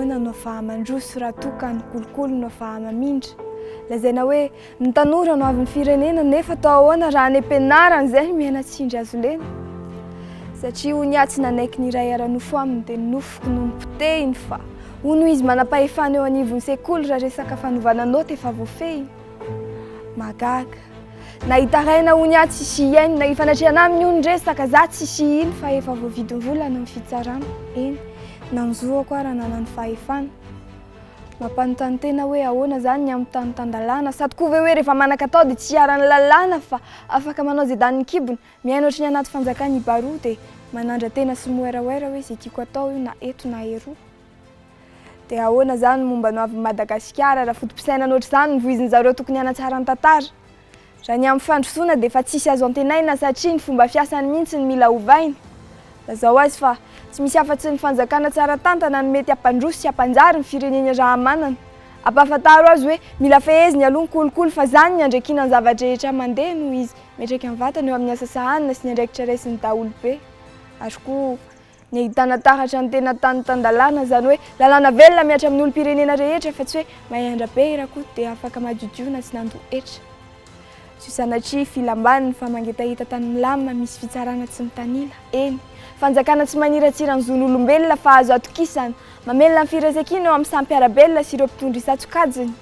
Ahoana no afaha-mandroso raha toa ka ny kolikoly no afaha-mamindra? Lazaina hoe ny tanora no avin'ny firenena nefa atao ahoana raha any am-pianarana izay no miaina tsindry hazo lena? Satria hono aho tsy nanaiky ny iray ara-nofo aminy dia ny nofoko no nopotehiny fa hono izy manam-pahefana eo anivon'ny sekoly raha resaka fanovana naoty efa voafehiny. Mahagaga. Na hitaraina hono aho tsisy hihaino, na hifanatrehana aminy hono resaka, za tsisy hino fa efa voavidin'ny vola ny fitsarana. Eny, na ny zoako ara nanan'ny fahefana. Mampanontany tena hoe ahoana zany ny amin'ny tany tan-dalàna? Sa tokoa ve hoe rehefa manan-katao dia tsy iharan'ny lalàna fa afaka manao izay danin'ny kibony? Miaina ohatry ny anaty fanjakan'i Baroa dia manandra-tena sy moeraoera hoe izay tiako atao io na eto na eroa. Dia ahoana zany ny momba ny hoavin'i Madagasikara raha foto-pisainana ohatr'izany no voizin'zareo tokony hanatsara ny tantara? Raha ny amin'ny fandrosoana dia efa tsisy azo antenaina satria ny fomba fiasany mihitsy no mila ovaina. Lazao azy fa tsy misy afa-tsy ny fanjakana tsara tantana no mety hampandroso sy hampanjary ny firenena raha-manana. Ampahafantaro azy hoe mila feheziny aloha ny kolikoly fa zany ny andrekiana ny zava-drehetra mandeha noho izy miantraika mivantana eo amin'ny asa sahanina sy ny andraikitra raisin'ny daholobe. Ary koa Ny ahitana taratra ny tena tany tan-dalàna, izany hoe lalàna velona mihatra amin'ny olom-pirenena rehetra fa tsy hoe mahay andrabe i Rakoto dia afaka madiodio na tsy nandoa hetra. Tsy ho sanatria filam-baniny fa mangetaheta tany milamina misy fitsarana tsy mitanila. Eny, fanjakana tsy maniratsira ny zon'olombelona fa azo atokisana, mamelona ny firaisankina eo amin'ny samy mpiara-belona sy ireo mpitondra isan-tsokajiny.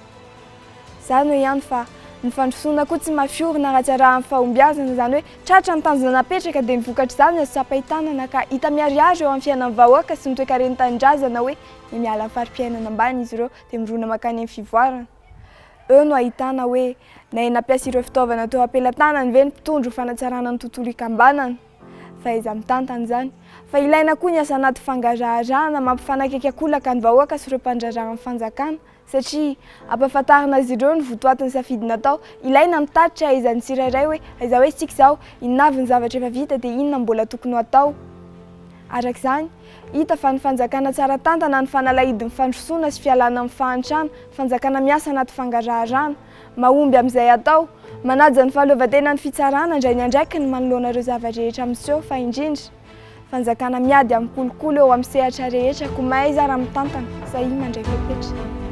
Izany hoe ihany fa ny fandrosoana koa tsy mafiorina raha tsy arahan'ny fahombiazana, izany hoe tratra ny tanjona napetraka dia ny vokatr'izany azo tsapain-tanana ka hita miharihary eo amin'ny fiainan'ny vahoaka sy ny toekaren'ny tanindrazana hoe ny miala amin'ny fari-piainana ambany izy ireo dia mirona mankany amin'ny fivoarana. Eo no ahitana hoe nahay nampiasa ireo fitaovana teo am-pelatanany ve ny mpitondra ho fanatsarana ny tontolo ikambanana. Fahaiza-mitantana izany. Fa ilaina koa ny asa anaty fangaraharahana mampifanakaiky ankolaka ny vahoaka sy ireo mpandraharahan'ny fanjakana. Satria ampahafantarina azy ireo ny votoatin'ny safidy natao, ilaina ny tatitra ahaizan'ny tsirairay hoe aiza ho aiza isika izao, inona avy ny zavatra efa vita dia inona no mbola tokony ho atao. Araka izany, hita fa ny fanjakana tsara tantana no fanalahidin'ny fandrosoana sy fialana amin'ny fahantrana, fanjakana miasa anaty fangaraharana, mahomby amin'izay atao, manaja ny fahaleovantenan'ny fitsarana handray ny andraikiny manoloana ireo zava-drehetra miseho fa indrindra, Fanjakana miady amin'ny kolikoly eo amin'ny sehatra rehetra koa mahaiza raha mitantana, sahia mandray fepetra.